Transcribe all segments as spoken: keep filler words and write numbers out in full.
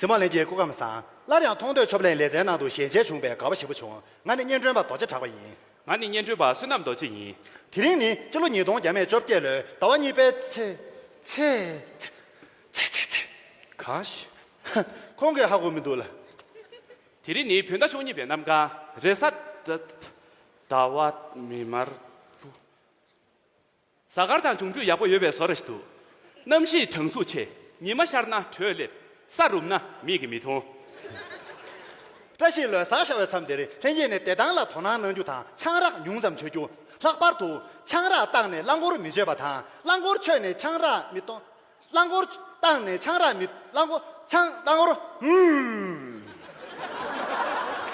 འཛིན་མ་ལྷན་རྒྱས་སྐུ་ཁམས་བཟང་། སླར་ཡང་མཐོང་ཐོས་ཆོབ་གླེང་ལེ་ཚན་ནང་དུ་ཞལ་མཇལ་བྱུང་བས་དགའ་བ་ཞེ་པོ་བྱུང་། ང་ནི་སྙན་སྒྲོན་པ་རྡོ་རྗེ་གྲགས་པ་ཡིན། ང་ནི་སྙན་སྒྲོན་པ་བསོད་ནམས་རྡོ་རྗེ་ཡིན། དེ་རིང་ནི་སྤྱི་ལོ་ཉིས་སྟོང་བརྒྱ་མེད་བཅོ་བརྒྱད་ལོའི་ཟླ་བ་གཉིས་པའི་ཚེ། ཚེ། ཚེ། ཚེ། ཚེ། ཚེ། གང་ཞིག་ཁོང་གིས་ཧ་གོ་མི་འདུག་ལ། དེ་རིང་ནི་བོད་ཟླ་བཅུ་གཉིས་པའི་གནམ་གང་རེས་གཟའ། ཟླ་བ་མེ་དམར་པོ། གཟའ་སྐར་དང་འབྱུང་འཕྲོད་ཡག་པོ་ཡོད་པའི་བཟོ་འདྲ་ཞིག་འདུག་གནམ་གཤིས་གྲང་ཟུག་ཆེ། ཉི་མ་ཤར་ན་དྲོད་སླེབས། ས་རུབ་ན་མིག་གིས་མི་མཐོང་། བཀྲ་ཤིས་ལོ་གསར་ཤར་བའི་མཚམས་འདིར་ལྷན་རྒྱས་ནས་བདེ་ཐང་ལ་དོ་སྣང་གནང་རྒྱུ་དང་ཆང་རག་ཉུང་ཙམ་མཆོད་རྒྱུ། ལྷག་པར་དུ་ཆང་རག་བཏང་ནས་རླངས་འཁོར་མི་མཆོད་པ་དང་། རླངས་འཁོར་མཆོད་ནས་ཆང་རག་མི་གཏོང་། རླངས་འཁོར་བཏང་ནས་ཆང་རག་མི། རླངས་འཁོར། ཆང་། རླངས་འཁོར། ཧུམ།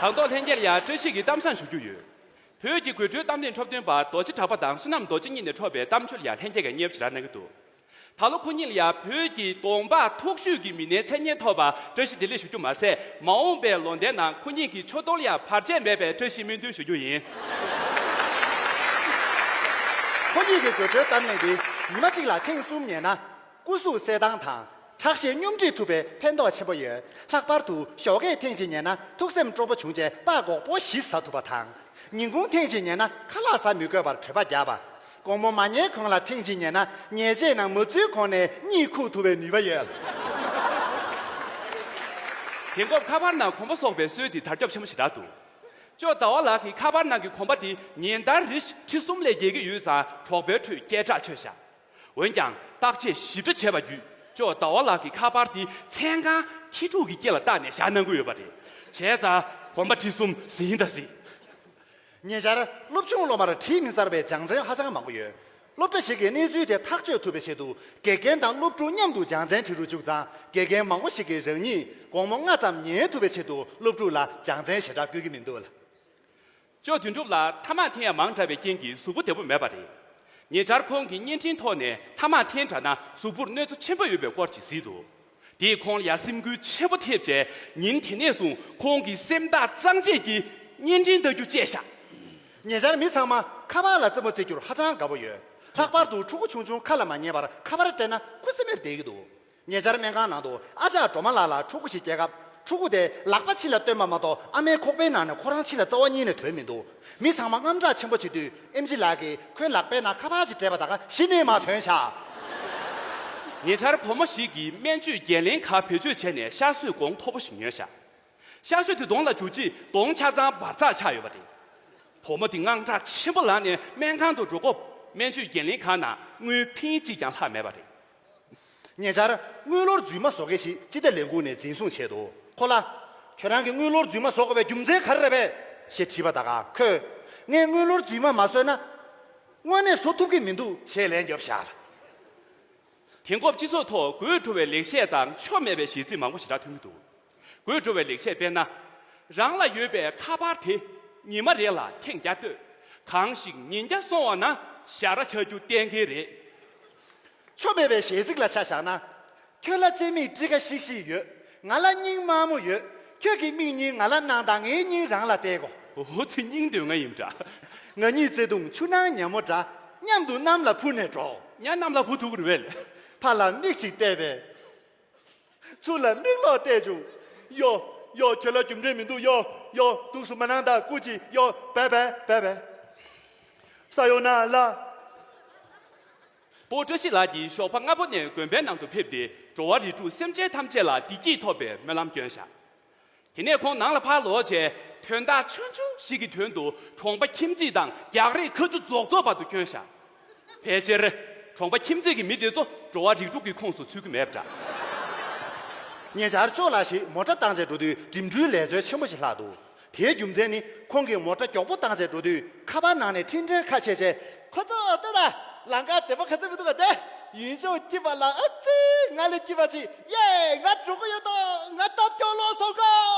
དང་ཐོག་ལྷན་རྒྱས་ལ་ཡང་བཀྲ་ཤིས་ཀྱི་གཏམ་བཟང་ཞུ་རྒྱུ་ཡོད། བོད་ཀྱི་དགོད་བྲོའི་གཏམ་གླེང་འཁྲབ་སྟོན་པ་རྡོ་རྗེ་གྲགས་པ་དང་བསོད་ནམས་རྡོ་རྗེ་གཉིས་ནས་འཁྲབ་པའི་གཏམ་བརྗོད་ལ་ཡང་ལྷན་རྒྱས་ཀྱིས་བརྙས་པོ་ཞེ་དྲག་གནང་གི་འདུག་ད་ལོ་ཁོ་གཉིས་ལ་ཡང་བོད་ཀྱི་གདོང་འབག་མཐོ་ཤོས་ཀྱི་མི་སྣའི་མཚན་སྙན་ཐོབ་པར་བཀྲ་ཤིས་བདེ་ལེགས་ཞུ་རྒྱུ་མ་ཟད། མ་འོངས་པའི་ལོ་ཟླའི་ནང་ཁོ་གཉིས་ཀྱི་ཕྱོགས་གཏོགས་ལ་ཡང་བར་ཆད་མེད་པའི་བཀྲ་ཤིས་སྨོན་འདུན་ཞུ་རྒྱུ་ཡིན། ཁོ་གཉིས་ཀྱི་དགོད་བྲོའི་གཏམ་གླེང་འདི་ཉི་མ་གཅིག་ལ་ཐེངས་གསུམ་ཉན་ན། སྐུ་གཟུགས་གསལ་ཐང་དང་། ཁྲག་ཤེད་སྙོམས་སྒྲིག་ཐུབ་པའི་ཕན་ཐོགས་ཆེན་པོ་ཡོད། ལྷག་པར་དུ་ཞོགས་ཀས་ཐེངས་གཅིག་ཉན་ན་ཐུགས་སེམས་སྤྲོ་པོ་བྱུང་རྗེས་སྤགས་སྒོག་པོ་བཞི་ཟ་ཐུབ་པ་དང་། ཉིན་གུང་ཐེངས་གཅིག་ཉན་ན་ཁ་ལག་ཟ་མི་དགོས་པར་གྲོད་པ་རྒྱགས་པ། དགོང་མོ་མ་ཉལ་གོང་ལ་ཐེངས་གཅིག་ཉན་ན་ཉལ་རྗེས་ནང་མ་འཛུལ་གོང་ནས་གཉིད་ཁུག་ཐུབ་པའི་ནུས་པ་ཡོད། དེང་སྐབས་ཁ་པར་ནང་གོམ་པ་གསོག་པའི་སྲོལ་དེ་དར་ཁྱབ་ཆེན་པོ་ཞེ་དྲག་འདུག་ཅོག་ཟླ་བ་ལགས་ཀྱི་ཁ་པར་ནང་གི་གོམ་པ་དེ་ཉིན་ལྟར་རེ་བཞིན་ཁྲི་གསུམ་ལས་བརྒལ་གྱི་ཡོད་ཙང་གྲོགས་པོའི་ཁྲོད་སྐད་གྲགས་ཆོད་ཤག་འོན་ཀྱང་བརྟག་དཔྱད་ཞིབ་ཕྲ་བྱས་པ་བརྒྱུད་ཅོག་ཟླ་བ་ལགས་ཀྱི་ཁ་པར་དེ་མཚན་གང་ཁྱི་ཕྲུག་གི་སྐེ་ལ་བཏགས་ནས་བཞག་གནང་གི་ཡོད་པ་རེད། བྱས་ཙང་གོམ་པ་ཁྲི་གསུམ་ཟིན་ད་ཟིན། ཉེ་ཆར་སློབ་ཆུང་སློབ་མར་བྲིས་མི་གསར་པའི་སྦྱང་ཚན་ཧ་ཅང་མང་པོ་ཡོད། སློབ་གྲྭ་ཞིག་གིས་གནས་ཚུལ་དེ་ཐག་གཅོད་ཐུབ་པའི་ཆེད་དུ་དགེ་རྒན་དང་སློབ་ཕྲུག་མཉམ་དུ་སྦྱང་ཚན་བྲིས་རུ་བཅུག་ཙང་དགེ་རྒན་མང་པོ་ཞིག་གིས་རང་ཉིད་དགོང་མོ་སྔ་ཙམ་ཉལ་ཐུབ་པའི་ཆེད་དུ་སློབ་ཕྲུག་ལ་སྦྱང་ཚན་ཞེ་དྲག་བསྐུལ་གྱི་མི་འདུག་ལ། ཅོ་དོན་གྲུབ་ལགས་ཐ་མག་འཐེན་ཡ་མང་དྲགས་པའི་རྐྱེན་གྱིས་གཟུགས་པོ་བདེ་པོ་མེད་པ་རེད། ཉེ་ཆར་ཁོང་གིས་བརྙན་འཕྲིན་ཐོག་ནས་ཐ་མག་འཐེན་དྲགས་ན་གཟུགས་པོར་གནོད་འཚེ་ཆེན་པོ་ཡོད་པའི་སྐོར་ཅིག་གཟིགས་འདུག་དེས་ཁོང་ལ་ཡ་སེམས་འགུལ་ཆེན་པོ་ཐེབས་རྗེས་ཉིན་དེ་ནས་བཟུང་ཁོང་གིས་སེམས་ཐག་གཙང་བཅད་ཀྱིས་བརྙན་འཕྲིན་ལྟ་རྒྱུ་བཅད་བཞག་ཉེ་ཆར་མི་ཚང་མ་ཁ་པར་ལ་རྩེད་མོ་རྩེ་རྒྱུར་ཧ་ཅང་དགའ་པོ་ཡོད། ལྷག་པར་དུ་ཕྲུ་གུ་ཆུང་ཆུང་ཁ་ལ་མ་ཉན་པར་ཁ་པར་སྤྲད་ན་ཁུ་སིམ་མེར་བསྡད་ཀྱི་འདུག་ཉེ་ཆར་སྨན་ཁང་ནང་དུ་ཨ་ཅག་སྒྲོལ་མ་ལགས་ལ་ཕྲུ་གུ་ཞིག་སྐྱེས་སྐབས་ཕྲུ་གུ་དེ་ལག་པ་ཕྱི་ལ་སྟོན་པ་མ་གཏོགས་ཨ་མའི་ཁོག་པའི་ནང་ནས་ཁོ་རང་ཕྱི་ལ་རྩ་བ་ཉིད་ནས་ཐོན་མི་འདུག་མི་ཚང་མ་དངངས་སྐྲག་ཆེན་པོ་བྱེད་དུས་ཨེམ་ཆི་ལགས་ཀྱིས་ཁོའི་ལག་པའི་ནང་ཁ་པར་ཅིག་སྤྲད་པ་ད་ག་གཞི་ནས་མར་ཐོན་ཤག་ཉེ་ཆར་བུ་མོ་ཞིག་གིས་སྨན་བཅོས་འགན་ལེན་ཁང་བེད་སྤྱོད་བྱས་ནས་གཤགས་གསོའི་གོང་མཐོ་པོ་ཞིག་ཉོས་ཤག་གཤགས་གསོ་དེ་གདོང་ལ་འཇུག་རྗེས་གདོང་ཆ་ཚང་འབར་འཛག་ཆགས་ཡོད་པ་རེད། བུ་མོ་དེ་དངངས་སྐྲག་ཆེན་པོ་ལངས་ནས་སྨན་ཁང་དུ་འགྲོ་སྐབས་སྨན་བཅོས་འགན་ལེན་ཁང་ནང་དངུལ་ཕིང་གཅིག་ཀྱང་ལྷག་མེད་པ་རེད། ཉེ་ཆར་དངུལ་ལོར་རྫུན་མ་བཟོ་མཁན་ཞིག་སྤྱི་བདེ་ལས་ཁུངས་ནས་འཛིན་བཟུང་བྱས་འདུག་ཁོ་ལ། ཁྱོད་རང་གིས་དངུལ་ལོར་རྫུན་མ་བཟོ་དགོས་པའི་རྒྱུ་མཚན་ག་རེ་རེད་པས་ཞེས་དྲིས་པ་ད་ག་ཁོས། ངས་དངུལ་ལོར་རྫུན་མ་མ་བཟོས་ན། དངོས་གནས་བཟོ་ཐུབ་ཀྱི་མི་འདུག་ཞེས་ལན་བརྒྱབ་བཞག་ལ། དེང་སྐབས་སྤྱི་ཚོགས་ཐོག་དགོད་བྲོ་བའི་ལེགས་བཤད་དང་ཆོ་མེད་པའི་གཞས་ཚིག་མང་པོ་ཞེ་དྲག་ཐོན་གྱི་འདུག་དགོད་བྲོ་བའི་ལེགས་བཤད་དཔེར་ན། རང་ལ་ཡོད་པའི་ཁ་པར་དེ་ཉི་མ་རེ་ལ་ཐེངས་བརྒྱ་ལྟོས། གང་ཞིག་ཉིན་བརྒྱ་སོང་བ་ན་ཞ་ར་ཆགས་རྒྱུ་གཏན་འཁེལ་རེད། ཆོ་མེད་པའི་གཞས་ཚིག་ལ་ཆ་བཞག་ན། ཁྱོད་ལ་ལྕེ་མིག་སྤྲི་ཁ་ཤིག་ཤིག་ཡོད། ང་ལ་སྙིང་དམར་མོ་ཡོད། ཁྱོད་ཀྱི་མིག་གཉིས་ང་ལ་གནང་དང་ངའི་སྙིང་རང་ལ་གཏད་དགོ་འོ་ཙི་སྙིང་འདོད་ང་ཡིན་འདྲ། ང་གཉིས་བརྩེ་དུང་ཆུ་ནང་ཉ་མོ་འདྲ། མཉམ་དུ་གནམ་ལ་འཕུར་ནས་འགྲོ། ཉ་གནམ་ལ་འཕུར་ཐུབ་ཀྱི་རེད་པས། ཕར་ལ་མིག་ཅིག་བལྟས་པས། ཚུར་ལ་མིག་ལོག་བལྟས་བྱུང་། ཡོ། ཡོ། ཁྱོད་ལ་རྒྱུ་འབྲས་མི་འདུག་ཡོ། ཡོ། འདུག་སུ་མ་གནང་དང་སྐུ་མཁྱེན། ཡོ། བེ་བེ་བེ་བེ། ས་ཡོ་ན་ལ། སྤོ་བཀྲ་ཤིས་ལགས་ཀྱིས་ཞོགས་པ་སྔ་པོ་ནས་དགོན་པའི་ནང་དུ་ཕེབས་ཏེ་འགྲོ་བ་རིགས་དྲུག་སེམས་ཅན་ཐམས་ཅད་ལ་བདེ་སྐྱིད་ཐོབ་པའི་སྨོན་ལམ་བསྐྱོན་བཞག་དེ་ནས་ཁོང་ནང་ལ་ཕར་ལོག་རྗེས་དོན་དག་ཆུང་ཆུང་ཞིག་གི་དོན་དུ་གྲོང་པ་ཁྱིམ་མཚེས་དང་རྒྱག་རེས་ཁ་མཆུ་རྫོགས་རྫོགས་བར་དུ་བསྐྱོན་བཞག་ཕལ་ཆེར་གྲོང་པ་ཁྱིམ་མཚེས་ཀྱི་མི་དེ་ཚོ་འགྲོ་བ་རིགས་དྲུག་གི་ཁོངས་སུ་ཚུད་ཀྱི་མེད་པ་འདྲ། ཉེ་ཆར་ཅོ་ལགས་ཤིག་མོ་ཊ་བཏང་བྱས་འགྲོ་དུས་འགྲིམ་འགྲུལ་ལས་འཛོལ་ཆེན་པོ་ཞིག་ལྷག་འདུག་དེའི་རྒྱུ་མཚན་ནི་ཁོང་གིས་མོ་ཊ་མགྱོགས་པོ་བཏང་བྱས་འགྲོ་དུས་ཁ་པར་ནང་ནས་འཕྲིན་ཕྲན་ཁ་ཕྱེ་བྱས། ཁོ་ཚོ་ལྟོས་དང་། ལམ་ཁ་བདེ་པོ་ག་ཚོད་མི་འདུག་ག་དེ། ཡུན་ཅུང་སྐྱིད་པ་ལ་ཨ་ཙི་ང་ལས་སྐྱིད་པ་ཅིག་ཡེ་ང་འགྲོ་གི་ཡོད་དོ། ང་སྟབས་སྐྱོ་ལོ་སོང་གོ་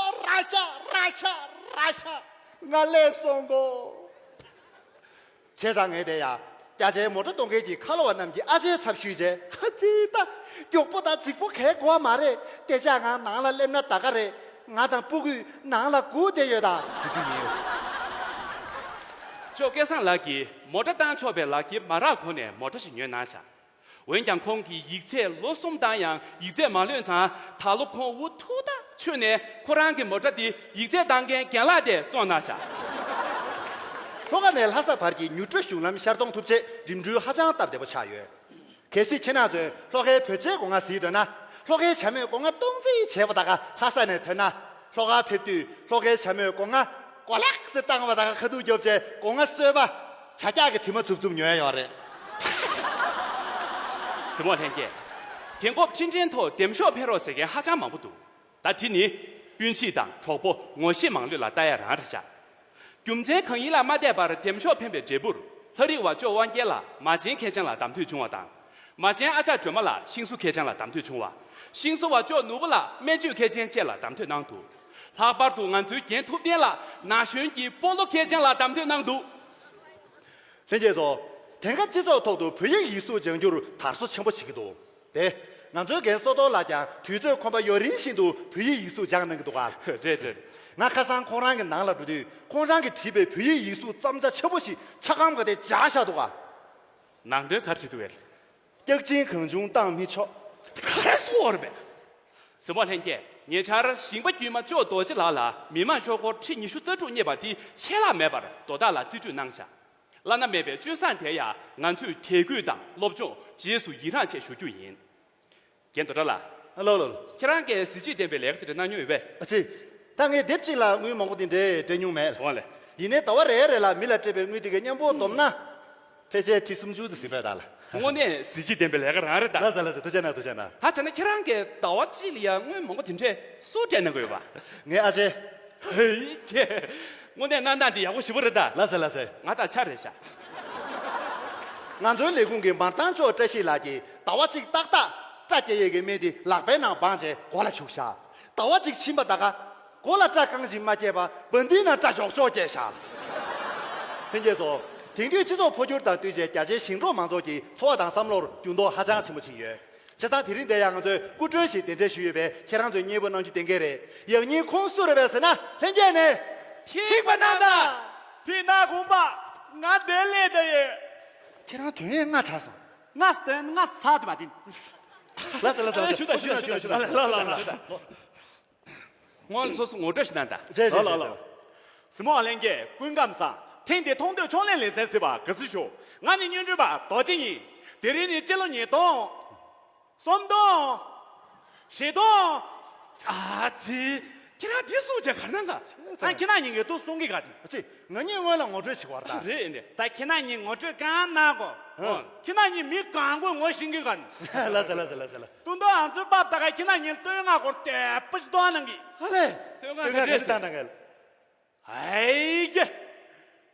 ར་ཤ་ར་ཤ་ར་ཤ་ང་ལས་སོང་གོ་བྱས་ཙང་ངས་དེ་ཡ། རྒྱ་ཆེའི་མོ་ཊ་གཏོང་མཁན་གྱི་ཁ་ལོ་བ་རྣམས་ཀྱི་ཨ་ཅེའི་ཚབ་ཞུས་རྗེས་ཧ་ཙི་ད། མགྱོགས་པོ་དང་རྫིག་པོ་གས་གོ་བ་མ་རེད། དེ་ཅག་ང་ནང་ལ་སླེབས་ན་ད་ག་རེད། ང་དང་སྤུ་གུས་ནང་ལ་སྒུག་བསྡད་ཡོད་ད་ཞུ་རྒྱུ་ཡིན། ཅོ་སྐལ་བཟང་ལགས་ཀྱིས་མོ་ཊ་བཏང་ཆོག་པའི་ལག་འཁྱེར་མ་རག་གོང་ནས་མོ་ཊ་ཞིག་ཉོས་གནང་བཞག་འོན་ཀྱང་ཁོང་གིས་ཡིག་ཚད་ལོ་གསུམ་བཏང་ཡང་ཡིག་ཚད་མ་ལོན་ཙང་ད་ལོ་ཁོང་འུ་ཐུག་ད་ ཆུ་ནས་ཁོ་རང་གི་མོ་ཊ་དེ་ཡིག་ཚད་བཏང་མཁན་རྒན་ལགས་དེ་བཙོང་གནང་བཞག་ལྷོ་ཁ་ནས་ལྷ་ས་བར་གྱི་མྱུར་བགྲོད་གཞུང་ལམ་ཤར་གཏོང་ཐུབ་ཆེད་འགྲིམ་འགྲུལ་ཧ་ཅང་སྟབས་བདེ་པོ་ཆགས་ཡོད། གལ་སྲིད་ཁྱེད་རང་ཚོས་ལྷོ་ཁའི་བོད་ཇའི་སྒོ་ང་གཟིགས་འདོད་ན། ལྷོ་ཁའི་བྱ་མོས་སྒོ་ང་སྟོང་འཛིན་བྱས་པ་ད་ག་ལྷ་ས་ནས་ཐོན་ན། ལྷོ་ཁར་ཕེབས་དུས་ལྷོ་ཁའི་བྱ་མོས་སྒོ་ང་ཀོ་ལེག་སེ་བཏང་བ་ད་ག་ཁ་ཐུག་རྒྱོབ་བྱས་སྒོ་ང་གསོལ་པ་བྱ་རྒྱག་གི་དྲི་མ་འཚུབ་འཚུབ་ཉོ་ཡ་ཡོད་རེད། གཟིགས་མོ་ལྷན་རྒྱས། དེང་སྐབས་འཕྲིན་ཕྲན་ཐོག་འདེམས་ཤོག་འཕེན་རོགས་ཟེར་མཁན་ཧ་ཅང་མང་པོ་འདུག་ད་དེ་ནི་སྤུན་མཆེད་དང་གྲོགས་པོ་ངོ་ཤེས་མང་ལོས་ལ་ལྟ་ཡ་རང་རེད་ཤག་རྒྱུ་མཚན་གང་ཡིན་ལ་མ་བལྟས་པར་འདེམས་ཤོག་འཕེན་པའི་འབྲས་བུར་ལྷ་རིས་བ་ཅོ་དབང་རྒྱལ་ལགས་མ་བྱན་མཁས་ཅན་ལ་གདམ་ཐོས་བྱུང་བ་དང་། མ་བྱན་ཨ་ཅག་སྒྲོལ་མ་ལགས་ཤིང་བཟོ་མཁས་ཅན་ལ་གདམ་ཐོས་བྱུང་བ། ཤིང་བཟོ་བ་ཅོ་ནོར་བུ་ལགས་སྨན་བཅོས་མཁས་ཅན་བཅས་ལ་གདམ་ཐོས་གནང་འདུག་ལྷག་པར་དུ་ང་ཚོའི་རྒན་ཐུབ་བསྟན་ལགས་ན་གཞོན་གྱི་སྤོ་ལོ་མཁས་ཅན་ལ་གདམ་ཐོས་གནང་འདུག་ལྷན་རྒྱས་ཚོ། དེང་སྐབས་སྤྱི་ཚོགས་ཐོག་ཏུ་བོད་ཡིག་ཡིག་གཟུགས་སྦྱང་རྒྱུར་དར་སོ་ཆེན་པོ་བྱེད་ཀྱི་འདུག་དེ། ང་ཚོའི་རྒན་བསོད་རྡོར་ལགས་ཀྱང་དུས་ཚོད་ཁོམ་པ་ཡོད་རིང་བཞིན་དུ་བོད་ཡིག་ཡིག་གཟུགས་སྦྱང་གནང་གི་འདུག་ག་རེད་རེད། ང་ཁ་སང་ཁོང་རང་གི་ནང་ལ་འགྲོ་དུས་ཁོང་རང་གིས་བྲིས་པའི་བོད་ཡིག་ཡིག་གཟུགས་བརྩམ་བྱ་ཆེན་པོ་ཞིག་ཆ་སྒམ་ག་དེ་སྦྱར་བཞག་འདུག་ག་ནང་དོན་ག་རེ་བྲིས་འདུག་གས། སྐྱག་གཅིན་གང་བྱུང་བཏང་མི་ཆོག་ག་རེ་གསུངས་པ་རེད་པས། གཟིགས་མོ་ལྷན་རྒྱས། ཉེ་ཆར་ཞིང་པ་དཀྱུས་མ་ཅོ་རྡོ་རྗེ་ལགས་ལ་མི་མང་ཤོག་སྒོར་ཁྲི་ཉི་ཤུ་རྩ་དྲུག་རྙེད་པ་དེ་ཆད་ལྷག་མེད་པར་རྡོ་ཐག་ལ་རྩིས་སྤྲོད་གནང་བཞག་བླ་ན་མེད་པའི་སྤྱོད་བཟང་དེ་ཡང་ང་ཚོས་དད་གུས་དང་སློབ་སྦྱོང་རྗེས་སུ་ཡི་རངས་བཅས་ཞུ་རྒྱུ་ཡིན། རྒན་རྡོ་གྲགས་ལགས། ཨ་ལོ་ལོ་ལོ། ཁྱེད་རང་གིས་གཟི་བརྗིད་ལྡན་པའི་ལས་ཀ་དེ་འདྲ་གནང་མྱོང་ཡོད་པས། ཨ་ཙི། ད་ངས་དེབ་གཅིག་ལ་དངུལ་མང་པོ་དེ་འདྲས་སྤྲད་མྱོང་མེད། འོང་ལེ། ཡིན་ནའི་ཟླ་བ་རེ་རེ་ལ་མི་ལ་སྤྲད་པའི་དངུལ་དེ་གའི་མཉམ་པོ་བསྡོམས་ན། ཕལ་ཆེར་ཁྲི་སུམ་ཅུ་ཙམ་ཟིན་པས་ད་ལ། དངོས་གནས་གཟི་བརྗིད་ལྡན་པའི་ལས་ཀ་རང་རེད་ད། ལགས་སོ་ལགས་སོ། ཐུགས་རྗེ་གནང་ཐུགས་རྗེ་གནང་། ད་བྱས་ན་ཁྱེད་རང་གིས་ཟླ་བ་གཅིག་ལ་ཡང་དངུལ་མང་པོ་དེ་འདྲས་སུ་སྤྲད་གནང་གི་ཡོད་པ། ངའི་ཨ་ཅེ། ཧེ་ཀྱེ། དངོས་གནས་གནང་སྟངས་འདི་ཡག་པོ་ཞེ་པོ་རེད་ད། ལགས་སོ་ལགས་སོ། ང་དང་ཆ་རེད་ཤག་ང་ཚོའི་ལས་ཁུངས་ཀྱི་མར་ཐང་མཆོག་བཀྲ་ཤིས་ལགས་ཀྱིས་ཟླ་བ་གཅིག་ཏག་ཏག་སྐྲ་སྐྱེ་ཡས་ཀྱི་སྨན་དེ་ལག་པའི་ནང་སྦངས་བྱས་མགོ་ལ་བྱུགས་བཞག་ཟླ་བ་གཅིག་ཕྱིན་པ་ད་ག་མགོ་ལ་སྐྲ་རྐང་བཞིན་མ་སྐྱེས་པ་བན་དེའི་ནང་སྐྲ་མགྱོགས་མགྱོགས་སྐྱེས་བཞག་ལྷན་རྒྱས་ཚོ། དེང་དུས་སྤྱི་ཚོགས་འཕོ་འགྱུར་དང་བསྟུན་བྱས་རྒྱ་ཆེའི་ཞིང་འབྲོག་མང་ཚོགས་ཀྱི་འཚོ་བ་དང་བསམ་བློར་འགྱུར་ལྡོག་ཧ་ཅང་ཆེན་པོ་ཕྱིན་ཡོད། བྱས་ཙང་དེ་རིང་འདིར་ཡང་ང་ཚོས་སྐུ་མགྲོན་ཞིག་གདན་འདྲེན་ཞུས་ཡོད་པས་ཁྱེད་རང་ཚོས་མཉེས་པོ་གནང་རྒྱུ་གཏན་འཁེལ་རེད། ཡང་སྙིང་ཁོང་སུ་རེད་པས་ཟེར་ན་ལྷན་རྒྱས་ནས་ཐིགས་པ་གནང་དང་། དེས་ན་དགོངས་པ། ང་འདིར་སླེབས་ད་ཡོད། ཁྱེད་རང་དོན་ཡས་ང་དྲག་སོང་། ང་དོན་ང་ཚ་དུ་མ་དེ། ལ་ས་ལ་ས་ལ་ས། ཞུ་དང་ཞུ་དང་ཞུ་དང་ཞུ་དང་། ལ་ལ་ལ་ལ། སྔོན་ལ་སོ་སོ་ངོ་སྤྲོད་ཞིག་གནང་དང་། རེད་རེད་རེད། གཟིགས་མོ་ལྷན་རྒྱས་སྐུ་ཁམས་བཟང་། ཐེངས་འདིའི་མཐོང་ཐོས་ཕྱོགས་ལས་ལེ་ཚན་གཟིགས་པར་དགའ་བསུ་ཞུ། ང་ནི་སྙན་སྒྲོན་པ་རྡོ་རྗེ་ཡིན། དེ་རིང་ནི་སྤྱི་ལོ་ཉིས་སྟོང་། སུམ་སྟོང་། བཞི་སྟོང་། ཨ་ཙི། ཁྱེད་རང་དེ་གསུངས་བྱས་ག་རེ་གནང་ག་ཨ་ཁྱེད་རང་ཉིད་ཀྱིས་ཏུ་གསུང་གི་ག་དེ། ཨ་ཙི། ང་གཉིས་སྔོན་ལ་ངོ་སྤྲོད་ཞིག་བར་ད། རེད་ཨེ་འདི། ད་ཁྱེད་རང་གཉིས་ངོ་སྤྲོད་གང་གནང་གོ་ཨ། ཁྱེད་རང་གཉིས་མི་གང་གོ་ངོ་ཤེས་ཀྱི་ག་ལ་ས་ལ་ས་ལ་ས་ལ། ཏུ་འདོ་ཨང་ཚོའི་པབ་ད་ག་ཁྱེད་རང་གཉིས་བསྟོད་བསྔགས་སྐོར་དེ་པ་ཞིག་གཏོང་གནང་གི་ཨ་ལས། བསྟོད་བསྔགས་ག་འདྲས་བཏང་གནང་ག་ཨའི་ཀྱེ།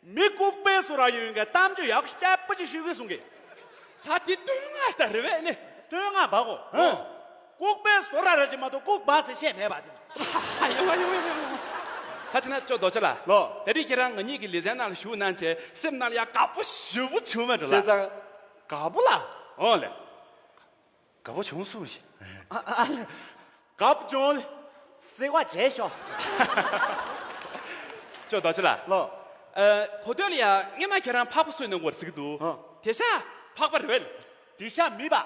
མི་ལྐུགས་པའི་བཟོ་འདྲ་ཡོད་མཁན་གཏམ་བརྗོད་ཡག་ཤོས་པ་ཅིག་ཞུ་གི་གསུང་གི་ད་དེ་བསྟོད་བསྔགས་ལྟར་རེད་པས་ནི། བསྟོད་བསྔགས་པ་གོ་ཨ། ལྐུགས་པའི་བཟོ་འདྲ་ར་ཅིག་མ་གཏོགས་ལྐུགས་པ་ཟེར་བཤད་མེད་པ་དེ། ཡོང་བ་ཡོང་བ་ཡོང་བ། ད་ཅི་ན་ཅོ་རྡོ་རྗེ་ལགས། ལོ། ད་རེས་ཁྱེད་རང་ང་གཉིས་ཀྱི་ལེ་ཚན་ནང་ལ་ཞུགས་གནང་བྱས་སེམས་ནང་ལ་ཡ་དགའ་པོ་ཞེ་པོ་བྱུང་བ་འགྲོ་ལ། བྱས་ཙང་། དགའ་པོ་ལ། འོང་ལེ། དགའ་པོ་བྱུང་སོང་ཞེས། ཨ་ཨ་ལ། དགའ་པོ་བྱུང་ལ། གཟིགས་པ་བྱས་ཤོག་ཅོ་རྡོ་རྗེ་ལགས། ལོ། ཨ། གོ་ཐོས་ལ་ཡ་སྔོན་མ་ཁྱེད་རང་ཕག་པ་གསོས་གནང་དགོས་ཟེར་གྱི་འདུག་ཨ། དེ་ཤ་ཕག་པ་རེད་པས། དེ་ཤ་མི་པ།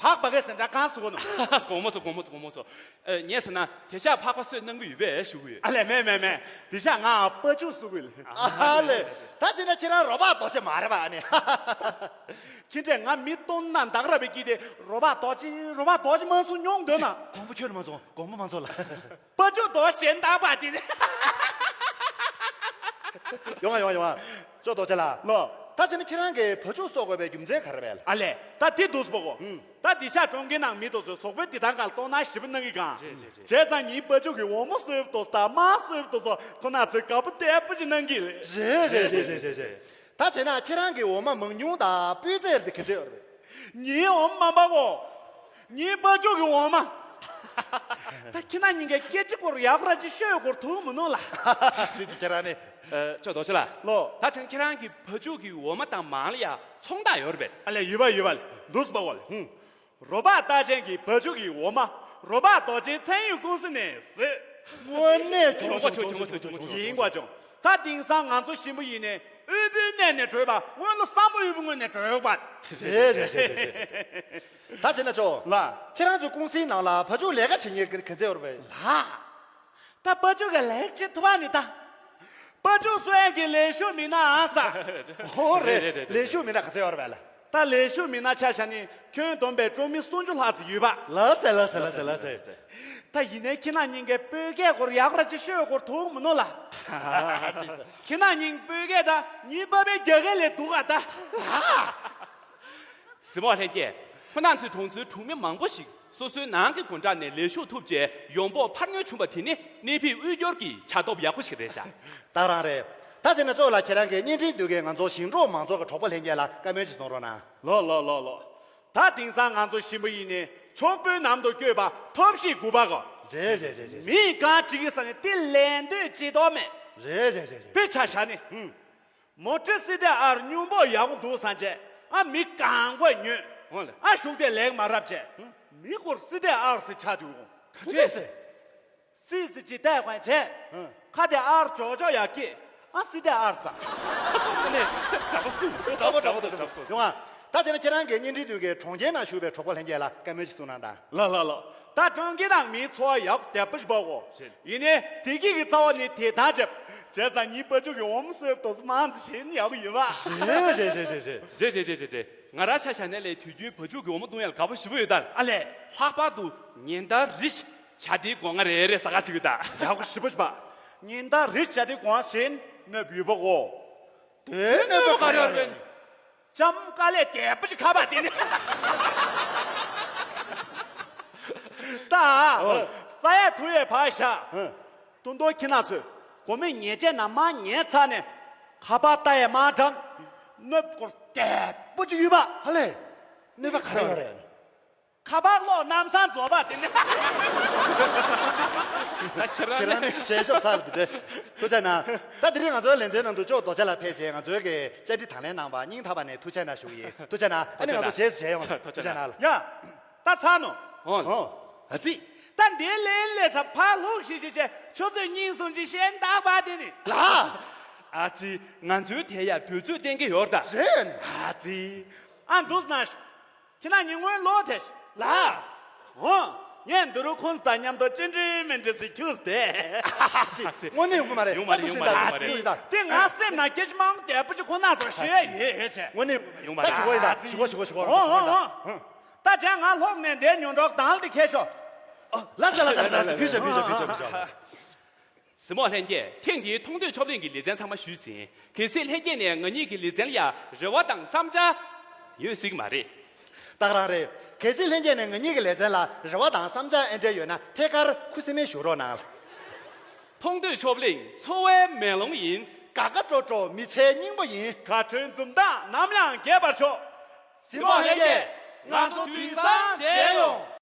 ཕག་པ་གས་ཟེར་འདྲ་གང་གསུང་གོ་ནོ། དགོང་མོ་ཚོ་དགོང་མོ་ཚོ་དགོང་མོ་ཚོ། ཨ། ངས་ཟེར་ན་དེ་ཤ་ཕག་པ་གསོས་གནང་གི་ཡོད་པས་ཞུ་གི་ཡོད། ཨ་ལས་མེད་མེད་མེད། དེ་ཤ་ང་པ་ཅུ་གསོ་གི་ལས། ཨ་ལས། ད་བྱས་ན་ཁྱེད་རང་རོ་པ་རྡོ་རྗེ་མ་རེད་པ་ཨ་ནི། ཁྱེད་འདྲས་ང་མི་སྟོན་ན་འདག་ར་བའི་སྐྱིད་དེ་རོ་པ་རྡོ་རྗེ་རོ་པ་རྡོ་རྗེ་མ་གསུང་མྱོང་འདོད་ན། དགོང་མོ་ཁྱོད་མ་ཚོ་དགོང་མོ་མ་ཚོ་ལ། བ་ཕྱུགས་རྡོ་རྗེ་འདག་པ་དེ་ནི། ཡོང་ང་ཡོང་ང་ཡོང་ང་། ཅོ་རྡོ་རྗེ་ལགས། ལོ། ད་བྱས་ན་ཁྱེད་རང་གིས་བ་ཕྱུགས་གསོ་དགོས་པའི་རྒྱུ་མཚན་ག་རེ་རེད། ཨ་ལས། ད་དེ་འདུག་སེ་བ་གོ་ཨུམ། ད་དེ་ཤ་གྲོང་ཁྱེར་ནང་མི་དེ་ཚོས་ཟོག་པོའི་བདེ་ཐང་སྒང་ལ་དོ་སྣང་ཞེ་པོ་གནང་གི་གང་། རེད་རེད་རེད། བྱས་ཙང་ངའི་བ་ཕྱུགས་ཀྱི་འོ་མ་གསོས་པ་དེ་ཚོ་དང་མར་གསོས་པ་དེ་ཚོ་ཁོ་ན་ཚོས་དགའ་པོ་དེ་པོ་ཅིག་གནང་གི་རེད། རེད་རེད་རེད། ད་བྱས་ན་ཁྱེད་རང་གི་འོ་མ་མང་ཉུང་དང་སྤུས་ཚད་དེ་ག་འདྲ་ཡོད་རེད། ངའི་འོ་མ་མང་པ་གོ་ངའི་བ་ཕྱུགས་ཀྱི་འོ་མ། ད་ཁྱེད་རང་གཉིས་ཀས་སྐད་ཆ་སྐོར་ཡག་པོ་ར་ཅིག་ཤོད་སྐོར་ཐུག་མི་ནུས་ལ། ཙི་ཙི་ཁྱེད་རང་ནི། ཨ། ཅོ་རྡོ་རྗེ་ལགས། ལོ། ད་བྱས་ན་ཁྱེད་རང་གི་བ་ཕྱུགས་ཀྱི་འོ་མ་དང་མང་ལ་ཡ་ཚོང་རྟགས་ཡོད་རེད་པས། ཨ་ལས་ཡོད་པ་ཡོད་པ་ལས་འདུག་སེ་བ་གོ་ལས། ཧུམ། རོ་པ་རྟགས་ཅན་གྱི་བ་ཕྱུགས་ཀྱི་འོ་མ་རོ་པ་རྡོ་རྗེ་ཚན་ཡོད་ཀུང་སི་ནས་གཟིགས། དངོས་གནས་གྱོང་ཚོ་གྱོང་ཚོ་གྱོང་ཚོ་གྱོང་ཚོ། ཡིན་པ་བྱུང་། ད་དེང་སང་ང་ཚོ་ཞིམ་པོ་ཡིན་ནས་དབུལ་པོའི་གནས་ནས་གྲོལ་བ་སྔོན་ལ་སམ་པོ་དབུལ་པོ་སྔོན་ནས་གྲོལ་བ། རེད་རེད་རེད་རེད། ད་བྱས་ན་ཅོ། ལགས། ཁྱེད་རང་ཚོའི་ཀུང་སིའི་ནང་ལ་ཕ་ཇོ་ལས་ཀ་བྱེད་མཁན་ག་ཚད་ཡོད་རེད་པས། ལགས། ད་ཕ་ཇོ་གི་ལས་བྱེད་ཐུབ་པ་ནི་ད། ཕ་ཇོ་སུ་ཡང་གི་ལས་ཤོག་མི་ན་ཨ་ས། ཧོ་རེད། རེད་རེད་རེད། ལས་ཤོག་མི་ན་ག་ཚད་ཡོད་རེད་པས་ལ། ད་ལས་ཤོག་མི་ན་ཆ་བཞག་ནི་ཁྱོན་བསྡོམས་པས་ཀྲོ་མི་སུམ་ཅུ་ལྷག་ཙམ་ཡོད་པ། ལགས་སེ་ལགས་སེ་ལགས་སེ་ལགས་སེ། ད་ཡིན་ནའི་ཁྱེད་རང་གཉིས་ཀས་བོད་སྐད་སྐོར་ཡག་ར་ཅིག་ཤོད་སྐོར་ཐུག་མི་ནོ་ལ། ཁྱེད་རང་གཉིས་བོད་སྐད་ད་ངའི་པ་ཕའི་རྒྱ་སྐད་ལས་སྡུག་ག་ད། གཟིགས་མོ་ལྷན་རྒྱས། ཁོ་རང་ཚོའི་གྲོང་ཚོའི་གྲོང་མི་མང་པོ་ཞིག་སོ་སོའི་ནང་གི་སྒོ་འགྲམ་ནས་ལས་ཞུགས་ཐུབ་རྗེས་ཡོང་འབབ་འཕར་སྣོན་བྱུང་བ་དེ་ནི་གནས་འཕེལ་དབུལ་སྐྱོར་གྱི་བྱ་སྟོབས་ཡག་པོ་ཞིག་རེད་ཤག་ད་རང་རེད། ད་བྱས་ན་ཅོ་ལགས་ཁྱེད་རང་གིས་བརྙན་འཕྲིན་མདུན་གྱི་ང་ཚོ་ཞིང་འབྲོག་མང་ཚོགས་ཀྱི་གྲོགས་པོ་ལྷན་རྒྱས་ལ་བཀའ་མོལ་ཅིག་གསུང་རོགས་གནང་། ལོ་ལོ་ལོ་ལོ། ད་དེང་སང་ང་ཚོ་ཞིང་པ་ཡིན་ནའི་ཆོམ་པོའི་ནང་དུ་བསྐྱོད་པ་ཐབས་ཤེས་དགུ་པ་གོ། རེད་རེད་རེད་རེད། མི་གང་ཅིག་གི་ས་ནས་དེ་ལས་འདོད་ཅི་ལྟོ་མེད། རེད་རེད་རེད་རེད། དཔེ་ཆ་བཞག་ནི། ཧུམ། མོ་ཊ་སི་ཏའི་ཨར་སྨྱུག་པོ་ཡག་པོ་འདུག་བསམ་བྱས། ཨ་མི་གང་གོ་ཉོས། འོ་ལེ། ཨ་གཞུག་དེ་ལེགས་མ་རབ་བྱས། མི་སྐོར་སི་ཏའི་ཨར་སི་ཆ་དུས་འོང་། ག་འདྲས་སེ། སི་སི་ཅི་ཏའི་ཁོན་བྱས། ཁ་དེ་ཨར་ཅོག་ཅོག་ཡག་སྐྱེས། ཨ་སི་ཏའི་ཨར་ས། ཨ་ནི་གྲྭ་པ་སུ། གྲྭ་པ་གྲྭ་པ་དང་གྲྭ་པ་ཡོང་ཨ། ད་བྱས་ན་ཁྱེད་རང་གིས་བརྙན་འཕྲིན་མདུན་གྱི་གྲོང་ཁྱེར་ནང་བཞུགས་པའི་གྲོགས་པོ་ལྷན་རྒྱས་ལ་བཀའ་མོལ་ཅིག་གསུང་གནང་དང་། ལ་ལ་ལ། ད་གྲོང་ཁྱེར་ནང་མིའི་འཚོ་བ་ཡག་བདེ་པོ་ཞིག་འབའ་གོ། ཡིན་ནའི་བདེ་སྐྱིད་ཀྱི་རྩ་བ་ནི་དེ་དང་བཅས། བྱས་ཙང་ངའི་ཕ་ཕྱུག་གི་འོ་མ་སོས་དོ་སི་མང་ཙི་ཞིག་ཡག་པོ་ཡོད་པ། རེད་རེད་རེད་རེད་རེད། རེད་རེད་རེད་རེད་རེད། ང་རང་ཆ་བཞག་ནས་ལས་དུས་རྒྱུན་ཕ་ཕྱུག་གི་འོ་མ་བཏུང་ཡག་ལ་དགའ་པོ་ཞེ་པོ་ཡོད་ད། ཨ་ལས། ལྷག་པར་དུ་ཉིན་ལྟར་རི་བྱ་དེའི་སྒོ་ང་རེ་རེ་ཟ་ག་ཅིག་ཡོད་ད། ཡག་པོ་ཞེ་པོ་ཞེ་པོ། ཉིན་ལྟར་རི་བྱ་དེའི་སྒོ་ང་ཞིག་ནོར་བུ་ཡོད་པ་གོ། དེ་ནས་ནོར་བུ་ག་རེ་ཡོད་རེད། ལྕམ་དཀའ་ལས་རྒྱས་པོ་ཅིག་ཁ་པར་དེ་ནི། ད། ཨོ། ས་ཡ་ཐུ་ཡས་ཕ་ཤ། ཨ། ཏུང་ཏུང་ཁྱི་ནག་ཚོས་གོ་མེད་ཉེས་ཆད་ན་མ་ཉེས་ཚར་ནས་ཁ་པར་ལྟ་ཡས་མ་དྲང་། གནོད་སྐོར་རྒྱས་པོ་ཅིག་ཡོད་པ། ཧ་ལས། གནོད་པ་ག་རེ་ཡོད་རེད། ཁ་པར་གློག་ལམ་སང་རྫོགས་པ་དེ་ནི། ད་ཁྱེད་རང་ཁྱེད་རང་ནི་ཞལ་ཤོབ་ཚར་དེ་འདྲ། ཐུགས་རྗེ་གནང་། ད་དེ་རིང་ང་ཚོའི་ལེ་ཚན་ནང་དུ་ཅོག་རྡོ་རྗེ་ལགས་ཕེབས་བྱས་ང་ཚོའི་གི་བཅར་འདྲི་དང་ལེན་གནང་བ་སྙིང་ཐག་པ་ནས་ཐུགས་རྗེ་གནང་ཞུ་གི་ཡིན། ཐུགས་རྗེ་གནང་། ཨ་ནི་ང་ཚོ་རྗེས་སུ་མཇལ་ཡོང་། ཐུགས་རྗེ་གནང་། ཡ། ད་ཚར་ནོ། ཨོ། ཨོ། ཨ་ཙི། ད་འདི་ལེན་ལེ་ཚ་ཕར་ལྷུག་ཤིག་ཤིག་བྱས་ཁྱོད་ཚོས་སྙིང་སུམ་ཅིག་ཤེས་ད་པ་དེ་ནི། ལ། ཨ་ཙི། ང་ཚོའི་དེ་ཡ་དུས་ཚོད་གཏན་འཁེལ་ཡོད་ད། རེད་ནི། ཨ་ཙི། ཨ་འདུག་ན། ཁྱེད་རང་ཉིན་མོའི་ལོ་དེ། ལ། འོ། ངས་འདི་རུ་ཁོང་དང་མཉམ་དུ་ཅི་འདྲའི་མི་འདྲ་ཟིག་ཁྱུགས་ཏེ། དངོས་གནས་ཡོང་གི་མ་རེད། ཡོང་མ་རེད། ཡོང་མ་རེད། ཡོང་མ་རེད། དེ་ང་སེམས་ནང་སྐད་ཆ་མང་པོ་དེ་པོ་ཅིག་ཁོ་ན་ཚོ་ཞུ་ཡས་ཡོད་ཡོད་ཅེ། དངོས་གནས་ཡོང་མ་རེད། ད་ཞུ་གོ་ཡིན་ད། ཞུ་གོ་ཞུ་གོ་ཞུ་གོ། འོ་འོ་འོ། ད་བྱས་ང་ལྷོག་ནས་འདའི་ཉོན་གྲོགས་དང་ལ་དེ་ཁྱེར་ཤོག་ལ་ཟེ་ལ་ཟེ་ལ་ཟེ། ཕུལ་ཤོག་ཕུལ་ཤོག་ཕུལ་ཤོག་ཕུལ་ཤོག་གཟིགས་མོ་ལྷན་རྒྱས། ཐེངས་འདིའི་མཐོང་ཐོས་ཆོབ་གླེང་གི་ལེ་ཚན་ཚང་མ་ཞུས་ཟིན། གལ་སྲིད་ལྷན་རྒྱས་ནས་ང་གཉིས་ཀྱི་ལེ་ཚན་ལ་ཡ་རེ་བ་དང་བསམ་འཆར་ཡོད་སྲིད་ཀྱི་མ་རེད། ད་ག་རང་རེད། གལ་སྲིད་ལྷན་རྒྱས་ནས་ང་གཉིས་ཀྱི་ལེ་ཚན་ལ་རེ་བ་དང་བསམ་འཆར་ཨེ་འདྲས་ཡོད་ན་ཐད་ཀར་ཁུ་སིམ་མེར་ཞུ་རོགས་གནང་། མཐོང་ཐོས་ཆོབ་གླེང་འཚོ་བའི་མེ་ལོང་ཡིན། དགའ་དགའ་སྤྲོ་སྤྲོ་མི་ཚེའི་སྙིང་པོ་ཡིན། དགའ་སྤྲོའི་འཛུམ་མདངས་ནམ་ཡང་རྒྱས་པར་ཤོག་གཟིགས་མོ་ལྷན་རྒྱས། ང་ཚོ་དུས་སང་མཇལ་ཡོང་།